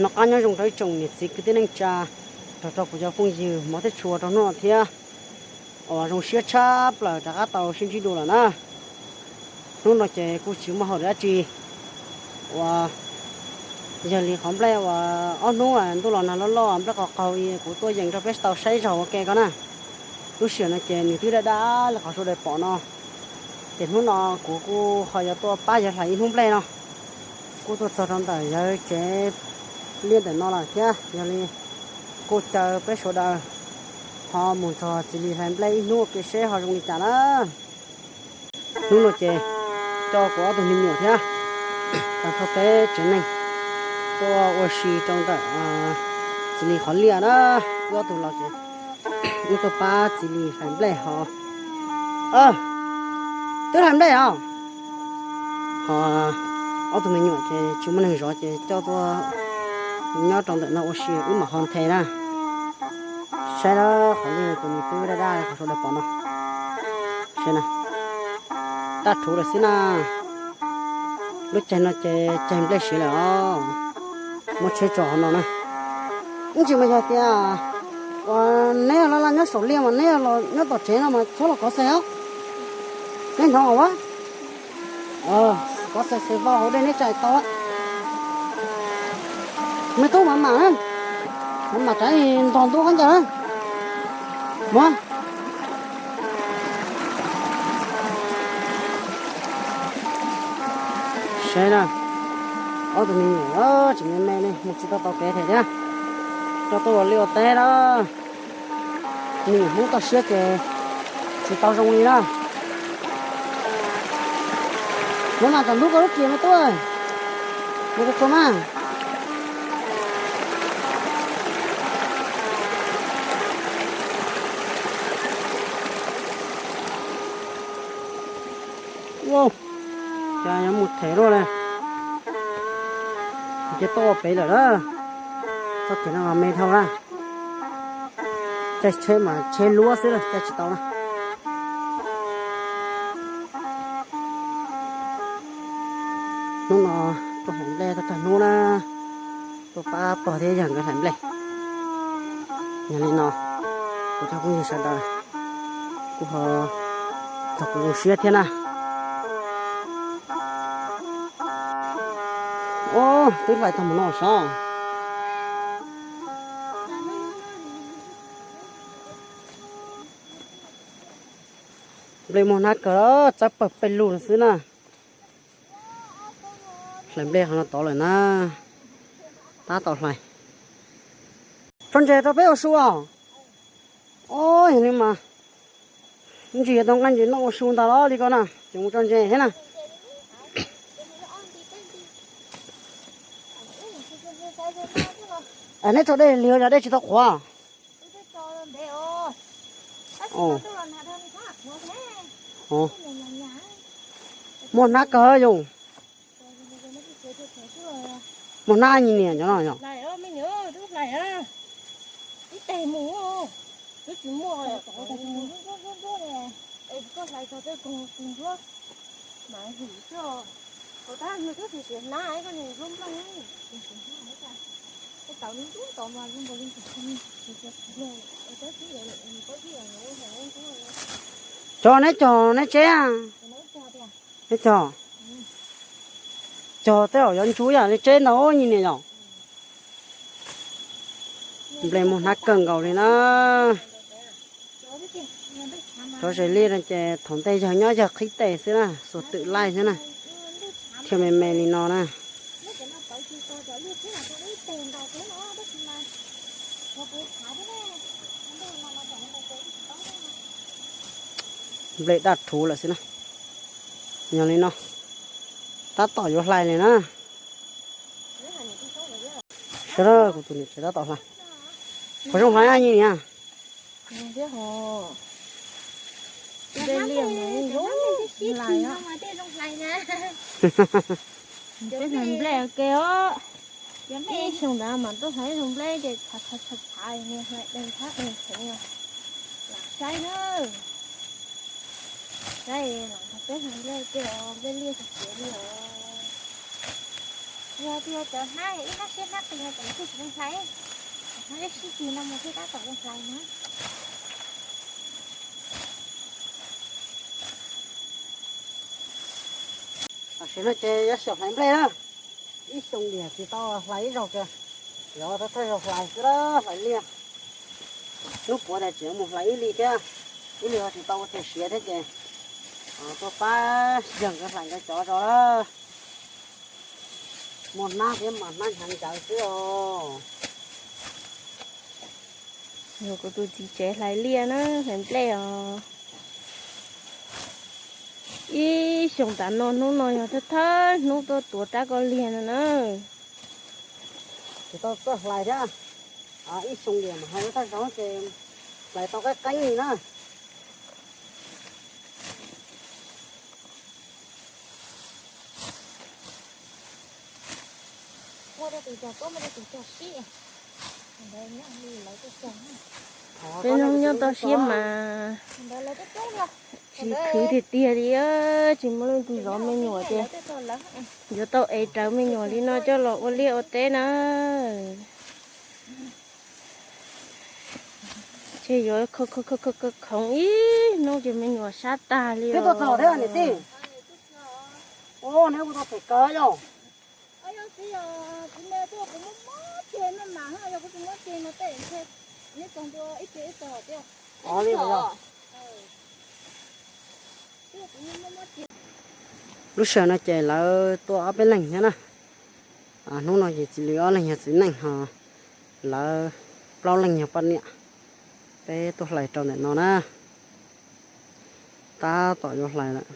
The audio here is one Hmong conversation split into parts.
Noj qab nyob zoo rau ib tsoom niam txiv kwv tij neej tsa, rau rau kuv cov phooj ywg hmov thiab tshua rau hnub no thiab. Uas zoo siab tshaj plaws rov qab tau sib ntsib dua lawm na. Hnub no ces kuj tsis muaj hauj lwm dab tsi. Uas yog li qhov nplej uas ob hnub ntuj los nag loj loj nplej qaug qaug kuv tuaj yees rau peb tau saib zog ua ke ko na. Lub sij hawm no ces nws twb daj daj li qhov sawv daws pom no. Ces hnub no kuv kuj ho yuav tuaj pab yawg hlais ib hnub nplej no. Kuj tuaj txog rau ntawm yawg tsev liaj ntawm no lawm thiab, yog li kuj caw peb sawv daws ho mus nrog Txiv Lis hlais nplej ib hnub ua ke seb ho zoo li cas na. Hnub no ces coj kuv ob tug me nyuam thiab tag nrho peb tsev neeg tuaj ua si rau ntawm Txiv Lis qhov liaj na. Wb ob tug los ces wb tuaj pab Txiv Lis hlais nplej ho. Twb hlais nplej os. Ho ob tug me nyuam ces tsis muaj neeg zov ces coj tuaj nyob rau ntawm no ua si wb mam ho nthe na. Saib na, qhov liaj no ces nws twb daj daj li qhov sawv daws pom no. Saib na, daj rhuv lawm xwb na. Lub caij no ces caij nplej siav lawm os. Muab tsheb tso hauv no na. Ib ntsis mas yog tias uas neb los nyob saum liaj mas neb los nyob tom tsev no mas txhob los kov xes os. Neb hnov os. Kov xes xes vau hauv dej neb tsa tau. Me tub mam mam na, mam mam rov ntog ntub khaub ncaws na. Muab saib na, ob tug me nyuam tseem me me li mus tsis tau tau kev thiab, coj tuaj ua liaj ua teb lawm. Me nyuam Hmoob toj siab ces tsis tau zoo li na. Muab mas tsam ntub koj lub ris me tub, mus tsuag tsuag mas. Cas yuav mus them luaj li. Ces tuaj ua pem lawm na. Txoj kev no me dhau na. Caij tsheb mas tsheb luab xwb na, caij tsis tau na. Hnub no tuaj hlais nplej tag tag hnub na, tuaj pab pog thiab yawg nkawd hlais nplej. Yog li no, kuv cov phooj ywg sawv daws kuj ho txog kuv zoo siab thiab na. Twb hlais tag mus no sav. Nplej muaj hnab kawg, txawb pawg pes lug no xwb na. Hlais nplej qhov no tod lawm na, tab tom hlais. Tso ntses rau peb ua su os. Os, yog li mas ntsis yuav tau nqaij ntses noj ua su ntag los li ko na, ces mus tso ntses thiab na. Neb tso dej lig yog dej tsis tau qhuav. Muaj hnab kawg yom. Muaj hnab nyi niam cov no yom. Cog neb cog neb tseb, neb cog, cog tej zaum yuav ntsub yam li tseb ntag nyi niam yom. Nplej muaj hnab kawg nkaus li na. Cov zes liaj no ces thaum ntej yawg nyob yawg qhib tes xwb na, xuas twm laij xwb na, thiaj me me li no na. Nplej daj rhuv lawm xwb na. Yog li no, tab tom yuav hlais li na. Sawv daws, kuv tus niam tsev tab tom hlais. Qhov zoo hlais nyi niam. Peb hlais nplej ua ke os. Ib xyoo ntawd mas tuaj hlais ib xyoo nplej ces tshav tshav tshav tshav, hlais deeg thab deeg theev, lam saib na. Saib lam nrog peb hlais nplej ua ke os, nplej liaj siav siav li os. Yog tias cov hnab ib hnab siab hnab qis no ces nws thiaj tsis zoo hlais. Hnab ib sib ceg no mus thiaj tab tom zoo hlais na. Tam sim no ces yuav xyaum hlais nplej na. Ib xyoo diam tsis tau hlais ib zaug kiag, yuav thawj thawj zaug hlais xwb, hlais liaj. Hnub puav tas tseem mus hlais ib li thiab, ib li ho tsis tau ua tiag siav thiab ces tuaj pab yawg nkawd hlais nkawd cov tso lawm. Muaj hnab thiab mas hnab hnyav ncaws xwb os. Yog kuv tus txiv tsev hlais liaj na, hlais nplej os. Ib xyoos tas no hnub no yog thawj thawj hnub tuaj tuav rab koj liag no na. Tsis tau txawj hlais thiab, ib xyoo diam mas ho ua thaj zaug ces hlais tau qeeb qeeb li na. Peb hnub nyob toj siab mas tsis khwv tiag tiag li, tsis muaj leej twg zov me nyuam ces yuav tau ev rawv me nyuam li no coj los ua liaj ua teb na. Ces yuav khoov ib hnub ces me nyuam sab tag li os. Lub sij hawm no ces lawv tuaj ob peb leeg thiab na. Hnub no ces txiv Lwm ob leeg yog txiv neej ho lawv plaub leeg yog poj niam. Peb tuaj hlais rau ntawm no na. Tab tom yuav hlais lawm.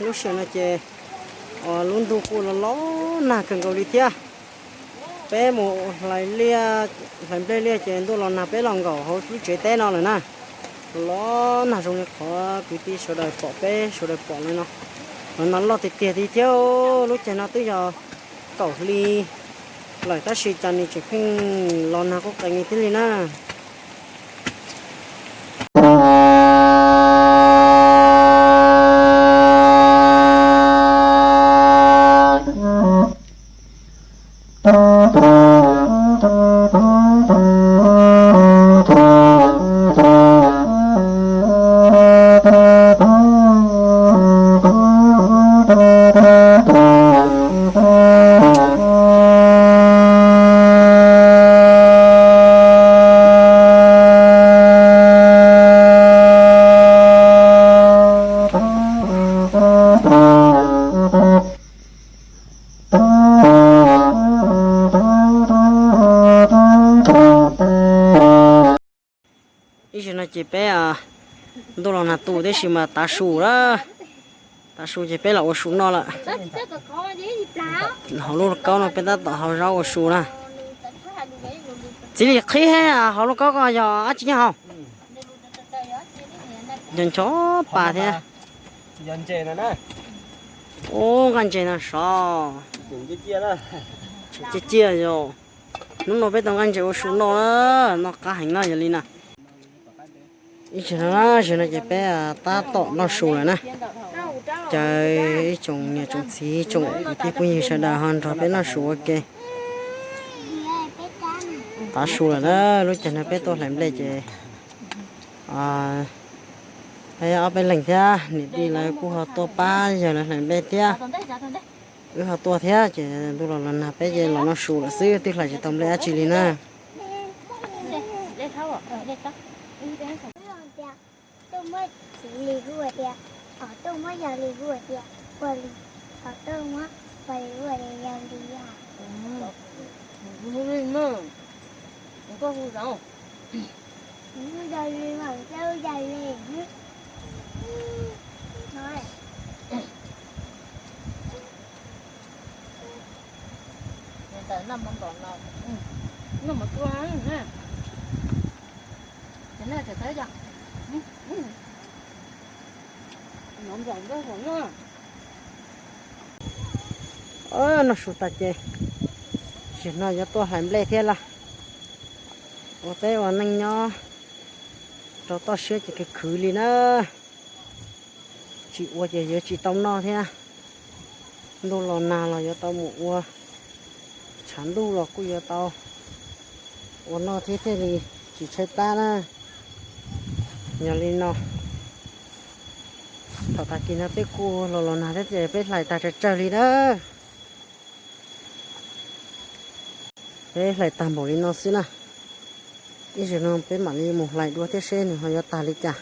Lub sij hawm no ces lub ntuj kuj los los nag kawg nkaus li thiab. Peb mus hlais liaj, hlais nplej liaj ces ntuj los nag peb los nkaum hauv lub tsev teb no lawm na. Los nag zoo li qhov kwv tij sawv daws pom, peb sawv daws pom li no. Los nag loj tiag tiag li thiab, lub caij no twb yog kaum hli lawm tab sis cas nws tseem pheej los nag quj qees li thiab li na. Ib zaug no ces peb ntuj los nag tu tib si mas tav su lawm. Tav su ces peb los ua su noj lawm. Hauv lub kaub no peb tab tom hau zaub ua su na. Txiv Lis, qhib thiab, hauv lub kaub ko yog dab tsi nyob hauv? Yog ncho pas thiab. Ub, nqaij ntses no sov. Ciaj ciaj yog. Hnub no peb tau nqaij ntses ua su noj na, noj qab heev na yog li na. Ib tsaug no, zaum no ces peb tab tom noj su lawm na. Caw ib tsoom niam tsoom txiv tsoom kwv tij phooj ywg sawv daws ho nrog peb noj su ua ke. Tav su lawm na, lub caij no peb tuaj hlais nplej ces peb ob peb leeg thiab niam tij lawv kuj ho tuaj pab yawg lawv hlais nplej thiab. Wb ho tuaj thiab ces ntuj los los nag peb ces los noj su lawm xwb, twb hlais tsis tau nplej dab tsi li na. Tuaj muab txiv Lis hu tias, tuaj muab yawg Lis hu tias, ua Lis, tuaj muab ua Lis hu tias yawg Lis. Yawg Lis mas, yawg Lis. Noj su tas ces zaum no yuav tuaj hlais nplej thiab lawm. Ua peb ua neej nyob rau toj siab ces khwv khwv li na. Tsis ua ces yuav tsis tau noj thiab. Ntuj los nag los yuav tau mus ua, tshav ntuj los kuj yuav tau ua noj thiab thiaj li tsis tshaib plab na. Yog li no, thaum tag kis no peb kuj los los nag thiab ces peb hlais tag tsawg tsawg li na. Peb hlais tag npaum li no xwb na. Ib zaug no peb mam li mus hlais dua thiab seb nws ho yuav tag li cas.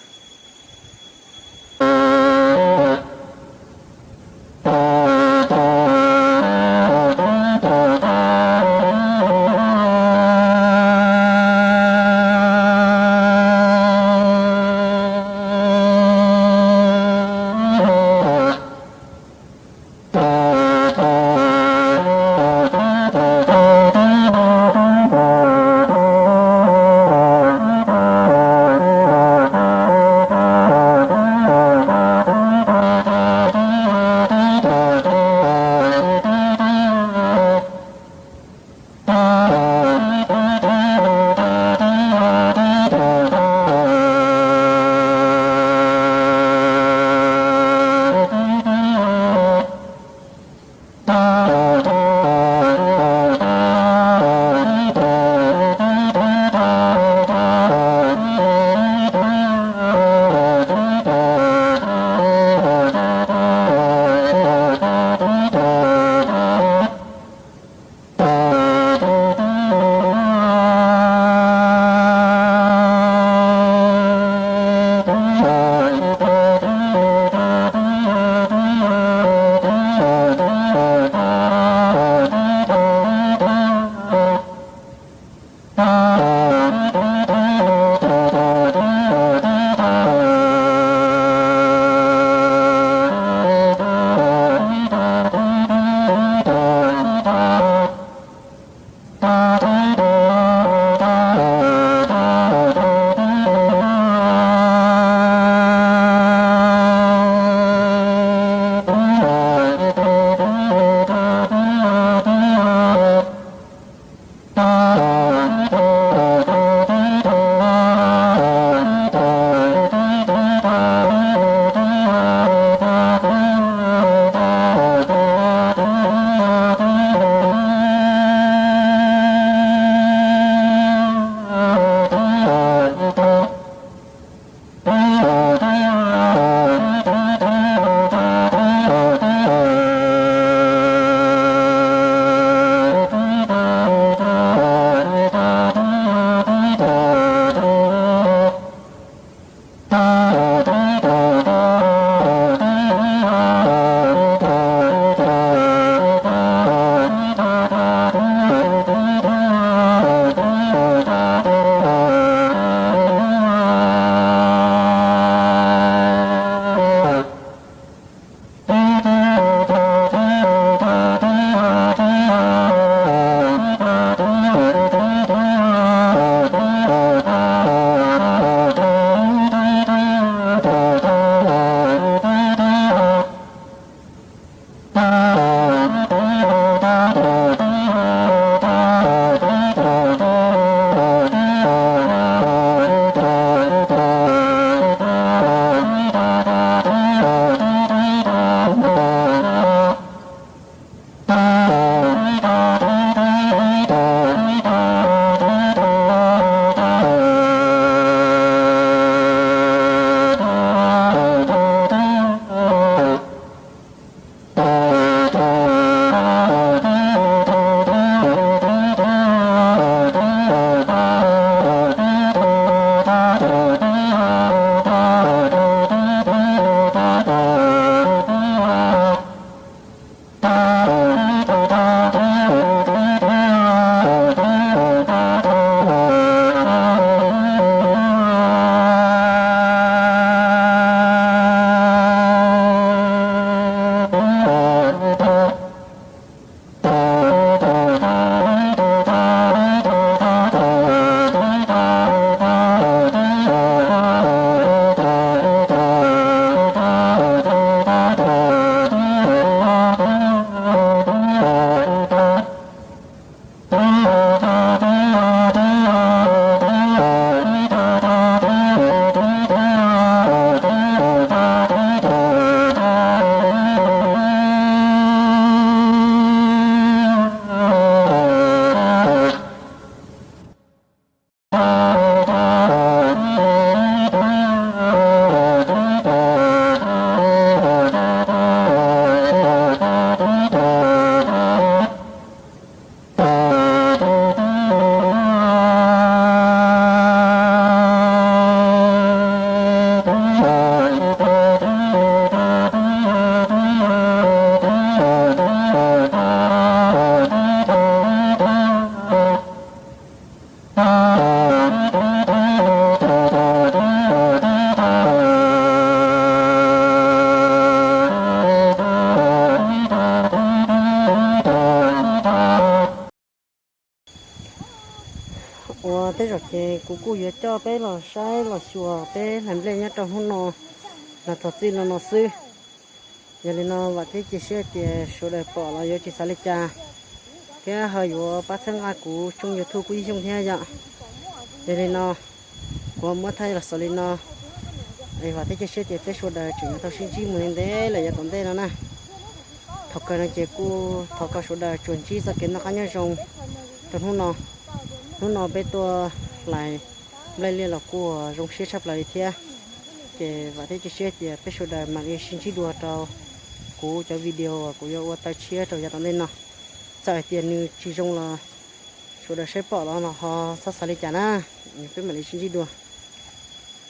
Tej zaum ces kuv kuj yuav coj peb los saib los xyuas peb hlais nplej nyob rau hnub no los txog txij no no xwb. Yog li no vam thiab cia siab tias sawv daws pom los yuav tsis xav li cas, thiab ho yuav pab txhawb nqa kuv tshooj YouTube Kub Yeej Xyooj thiab yom. Yog li no kuv muab thaij los xaus li no. Vam thiab cia siab tias peb sawv daws tseem yuav tau sib ntsib mus li ntev lawm yav tom ntej no na. Thaum kawg no ces kuj thov kom sawv daws tsuas ntsib txoj kev noj qab nyob zoo rau hnub no. Hnub no peb tuaj hlais nplej liaj los kuj zoo siab tshaj plaws li thiab. Ces vam thiab cia siab tias peb sawv daws mam li sib ntsib dua rau kuv cov video uas kuv yuav ua taw tshiab rau yav tom ntej no. Txawm hais tias nws tsis zoo los sawv daws saib pom los no ho txhob xav li cas na. Peb mam li sib ntsib dua.